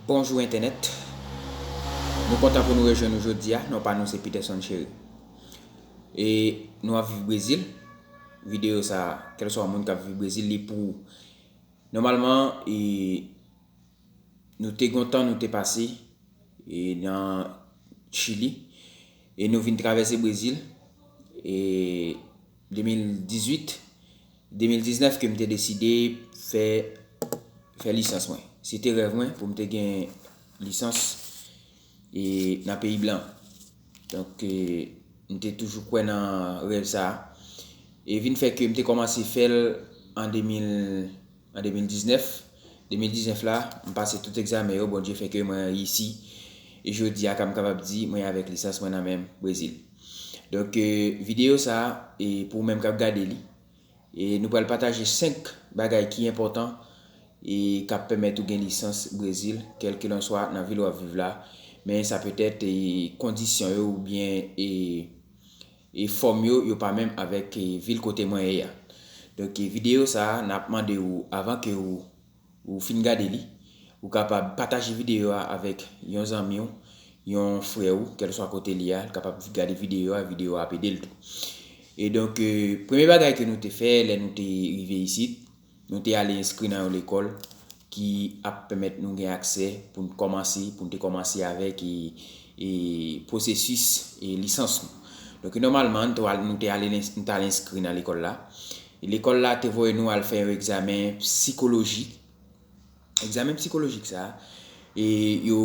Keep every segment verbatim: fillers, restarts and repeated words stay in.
Bonjou entènèt. Nou kontan pou nou rejwenn nou jodi a. Non pa nou se Peterson Chéry. E nou ap viv Brezil. Videyo sa, kèlswa moun k ap viv Brezil, li pou ou. Nòmalman, e, nou te gon tan nou te pase, e, nan Chili. E nou vin travèse Brezil. E de mil dizuit, de mil diznèf ke m te deside fè, fè lisans mwen. Se te rèv mwen pou m te gen lisans, e, nan peyi blan. Donk, e, m te toujou kwè nan rèv sa a. E vin fè ke m te kòmanse fè l an de mil, an de mil diznèf. De mil diznèf la, m pase tout egzamen yo, Bondye fè ke mwen reyisi. E jodi a, ka m kapab di, mwen avèk lisans mwen nan men m, Brezil. Donk, e, videyo sa a, e pou ou menm k ap gade li, e nou pral pataje senk bagay ki enpòtan e k ap pèmèt ou gen lisans Brezil, kèlkelanswa nan vil w ap viv la. Men sa petèt, e, kondisyon yo oubyen, e, e fòm yo, yo pa menm avèk, e, vil kote mwen ye a. Donk, e, videyo sa a, n ap mande ou, avan ke ou, ou fin gade li, ou kapab pataje videyo a avèk yon zanmi w, yon frè ou, kèlswa kote li a, l kapab gade videyo a, videyo a ap ede l tou. E donk, e, premye bagay ke nou te fè lè nou te rive isit, nou te ale enskri nan yon lekòl ki ap pèmèt nou gen aksè pou n kòmanse, pou n te kòmanse avèk, e, e, pwosesis, e, lisans nou. Donk, nòmalman, nou te al-, nou te ale, nou te al enskri nan lekòl la. E lekòl la te voye nou al fè yon egzamen sikolojik. Egzamen sikolojik sa a, e yo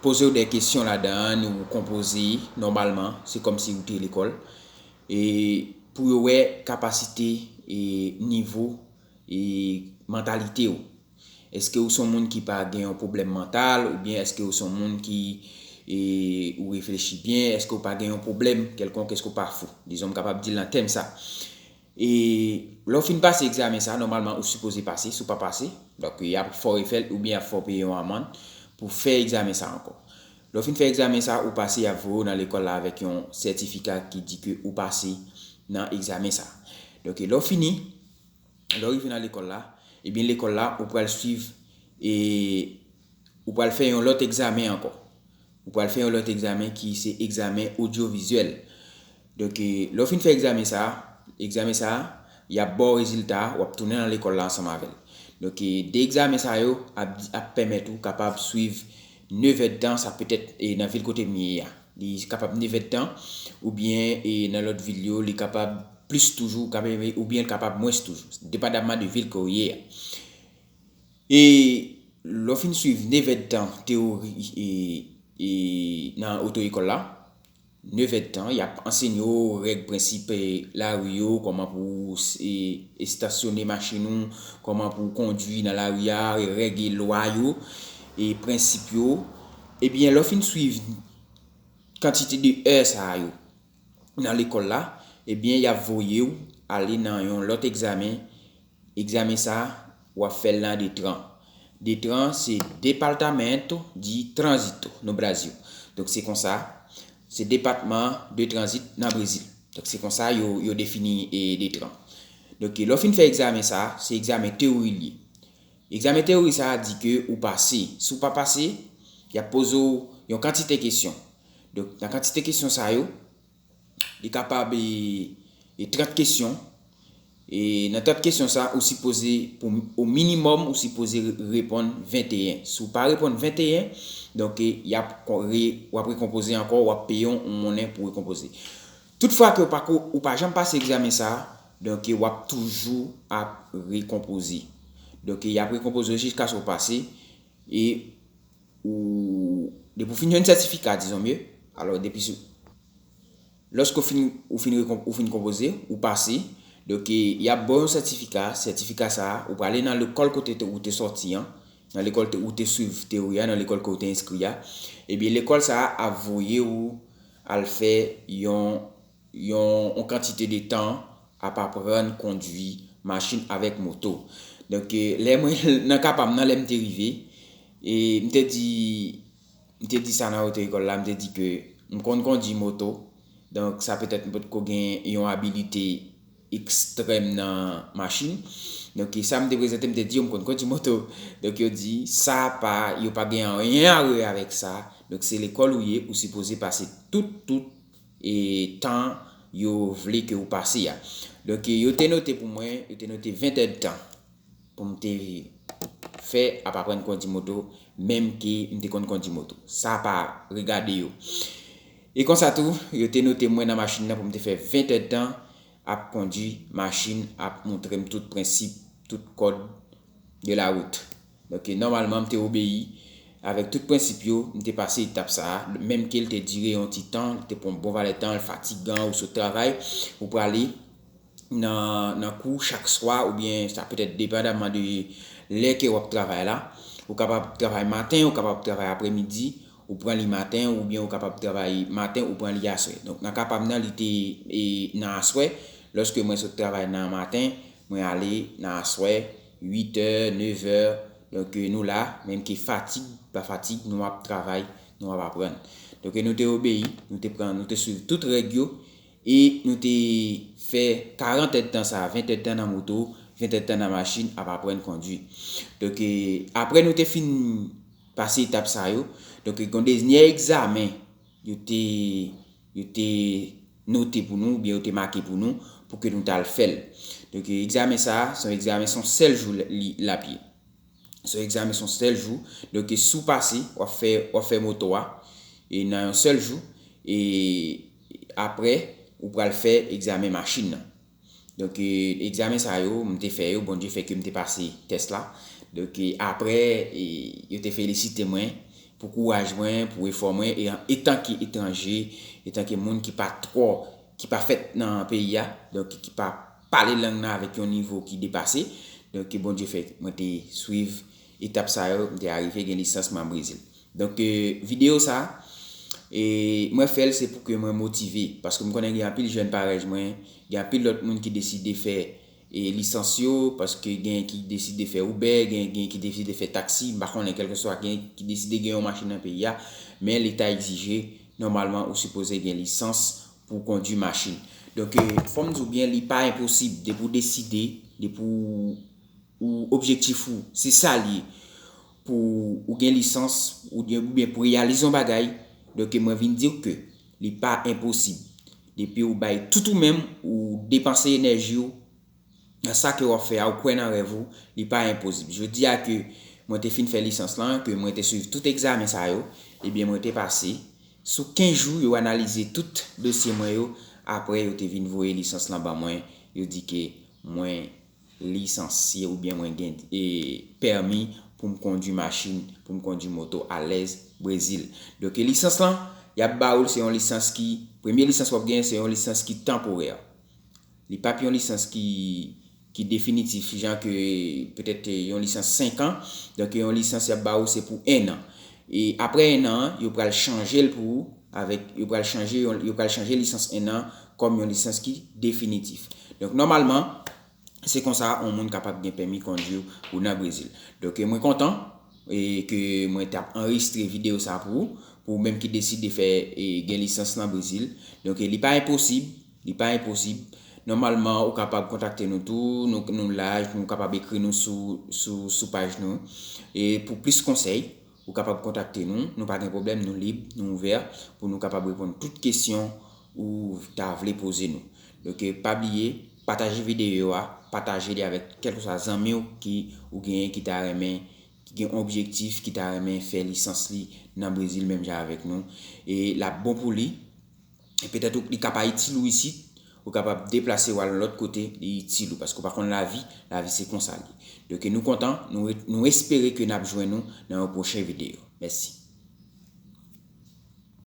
poze w de kesyon ladan an, ou konpoze nòmalman, se kòmsi ou te lekòl. E pou yo wè kapasite e nivo e mantalite w. Èske ou se yon moun ki pa gen yon pwoblèm mantal, oubyen èske ou se yon moun ki, e, ou reflechi byen, èske ou pa gen yon pwoblèm kèlkonk, èske ou pa fou? Dizon, m kapab di l nan tèm sa. E lè w fin pase egzamen sa, nòmalman ou sipoze pase, si w pa pase, donk y ap fè w refè l oubyen y ap fè w peye yon amann pou fè egzamen sa ankò. Lè w fin fè egzamen sa, ou pase, y ap voye w nan lekòl la avèk yon sètifika ki di ke ou pase nan egzamen sa. Donk lè w fini, lè w rive nan lekòl la, ebyen lekòl la, ou pral swiv, e ou pral fè yon lòt egzamen ankò. Ou pral fè yon lòt egzamen ki se egzamen odyovizyèl. Donk, e, lè w fin fè egzamen sa a, egzamen sa a, y ap ba w rezilta a, w ap tounen nan lekòl la ansanm avè l. Donk, e, de egzamen sa yo ap, ap pèmèt ou kapab swiv nèf èdtan, sa petèt, e, nan vil kote m ye a. Li kapab nèf èdtan, oubyen, e, nan lòt vil yo, li kapab plis toujou, kapab, oubyen l kapab mwens toujou, depandaman de vil ke w ye a. E lè w fin swiv nèf èdtan teyori, e, e, nan oto ekòl la, nèf èdtan, y ap ansenye w règ, prensip, e, lari yo, kòman pou w, e, estasyone machin ou, kòman pou w kondui nan lari a, règ e lwa yo, e prensip yo. Ebyen, lè w fin swiv kantite de è sa yo nan lekòl la, ebyen, y ap voye w ale nan yon lòt egzamen. Egzamen sa a, w ap fè l nan Detran. Detran, se Departamento de Trânsito no Brasil. Donk, se konsa, se depatman de tranzit nan Brezil. Donk, se konsa yo, yo defini, e, Detran. Donk, lè w fin fè egzamen sa a, se egzamen teyori l ye. Egzamen teyori sa a di ke ou pase. Si w pa pase, y ap poze w yon kantite kesyon. Donk, nan kantite kesyon sa yo, li kapab, e, e trant kesyon. E nan trant kesyon sa, ou sipoze, pou, o minimòm, ou sipoze re-, reponn venteyen. Si w pa reponn venteyen, donk, e, y ap kon-, re-, w ap rekonpoze ankò, w ap peye yon monnen pou rekonpoze. Toutfwa ke w pa ko-, ou pa janm pase egzamen sa, donk, e, w ap toujou ap rekonpoze. Donk, e, y ap rekonpoze w jiskaske w pase. E ou, depi w fin jwenn sètifika, dizon mye, alò, depi sou, lòske w fin, ou fin rekon-, ou fin konpoze, ou pase, donk, e, y ap ba w yon sètifika, sètifika sa a, ou prale nan lekòl kote te, ou te sòti an, nan lekòl te, ou te swiv teyori a, nan lekòl ke w te enskri a, ebyen, lekòl sa a ap voye w al fè yon yon, yon kantite de tan ap aprann kondui machin avèk moto. Donk, e, lè mwen, nan ka pa m nan, lè m te rive, e m te di, m te di sa nan oto ekòl la, m te di ke m konn kondui moto. Donk, sa petèt m potko gen yon abilite ekstrèm nan machin. Donk, sa m te prezante, m te di yo m konn kondui moto. Donk, yo di, sa pa, yo pa gen anyen a wè avèk sa. Donk, se lekòl ou ye, ou sipoze pase tout, tout, e tan yo vle ke ou pase a. Donk, yo te note pou mwen, yo te note ven èdtan pou m te fè ap aprann kondui moto, menm ke m te konn kondui moto. Sa pa regade yo. E konsa tou, yo te note mwen nan machin nan pou m te fè ven èdtan ap kondui machin, ap montre m tout prensip, tout kòd de la wout. Donk, nòmalman, m te obeyi avèk tout prensip yo, m te pase etap sa a, menm ke l te dire yon ti tan, l te pran bon valè tan, l fatigan, ou sot travay, ou prale nan, nan kou chak swa, oubyen sa petèt depandaman de lè ke w ap travay la. Ou kapab travay maten, ou kapab travay aprèmidi, ou pran li maten, oubyen ou kapab travay maten, ou pran li aswè. Donk, nan ka pa m nan, li te, e, nan aswè. Lòske mwen sot travay nan maten, mwen ale nan aswè, uit è, nèf è. Donk, e, nou la, menm ke fatig, pa fatig, nou ap travay, nou ap aprann. Donk, e, nou te obeyi, nou te pran, nou te swiv tout règ yo, e nou te fè karant èdtan sa, ven èdtan nan moto, ven èdtan nan machin, ap aprann kondui. Donk, e, apre nou te fin pase etap sa yo, donk, e, gen yon dènye egzamen, yo te, yo te note pou nou, oubyen yo te make pou nou, pou ke nou t al fè l. Donk, e, egzamen sa a, se yon egzamen, se yon sèl jou li, l ap ye. Se yon egzamen, se yon sèl jou. Donk, e, si w pase, w ap fè, w ap fè moto a, e nan yon sèl jou, e apre, ou pral fè egzamen machin nan. Donk, e, egzamen sa yo, m te fè yo, Bondye fè ke m te pase tès la. Donk, e, apre, e, yo te felisite mwen pou kouraj mwen, pou efò mwen, e an, etanke etranje, etanke moun ki pa twò, ki pa fèt nan peyi a, donk ki pa pale lang nan avèk yon nivo ki depase. Donk, Bondye fè mwen te swiv etap sa yo, m te arive gen lisans m an Brezil. Donk, e, videyo sa, e, mwen fè l se pou ke mwen motive, paske m konnen gen anpil jèn parèy mwen, gen anpil lòt moun ki deside fè, e, lisans yo, paske gen ki deside fè Uber, gen, gen ki deside fè taksi, m pa konnen, kèlkeswa, gen ki deside gen yon machin nan peyi a, men Leta egzije, nòmalman, ou sipoze gen lisans pou w kondui machin. Donk, e, fò m di w byen, li pa enposib, depi w deside, depi w ou objektif ou, se sa l ye, pou ou gen lisans, oubyen, oubyen pou reyalize yon bagay, donk mwen vin di w ke li pa enposib. Depi ou bay tout ou menm, ou depanse enèji w nan sa ke w ap fè a, ou kwè nan rèv ou, li pa enposib. Jodi a ke mwen te fin fè lisans lan, ke mwen te swiv tout egzamen sa yo, ebyen mwen te pase. Sou kenz jou, yo analize tout dosye mwen yo, apre yo te vin voye lisans lan ban mwen, yo di ke mwen lisansye oubyen mwen gen, e, pèmi pou m kondui machin, pou m kondui moto alèz Brezil. Donk, e, lisans lan, y ap ba ou l, se yon lisans ki, premye lisans w ap gen, se yon lisans ki tanporè. Li p ap yon lisans ki, ki definitif, jan ke petèt, e, yon lisans senk an. Donk, yon lisans y ap ba ou, se pou en an. E apre en an, yo pral chanje l pou ou, avèk, yo pral chanje, yo pral chanje lisans en an kòm yon lisans ki definitif. Donk, nòmalman, se konsa yon moun kapab gen pèmi kondui ou nan Brezil. Donk, e, mwen kontan, e, ke mwen t ap anrejistre videyo sa pou ou, pou ou menm ki deside fè, e, gen lisans nan Brezil. Donk, e, li pa enposib, li pa enposib. Nòmalman, ou kapab kontakte nou tou, nou, nou la, nou kapab ekri nou sou, sou, sou paj nou. E pou plis konsèy, ou kapab kontakte nou, nou pa gen pwoblèm, nou lib, nou ouvè pou nou kapab reponn tout kesyon ou ta vle poze nou. Donk, e, pa bliye, pataje videyo a, pataje li avèk kèlkeswa zanmi w ki ou genyen ki ta renmen, ki gen yon objektif, ki ta renmen fè lisans li nan Brezil menm jan avèk nou. E l ap bon pou li. E petèt ou, li ka pa itil ou isit, ou kapab deplase w al yon lòt kote, li itil ou, paske ou pa konn lavi, lavi se konsa l ye. Donk, nou kontan, nou, nou espere ke n ap jwenn nou nan yon pwochen videyo. Mèsi.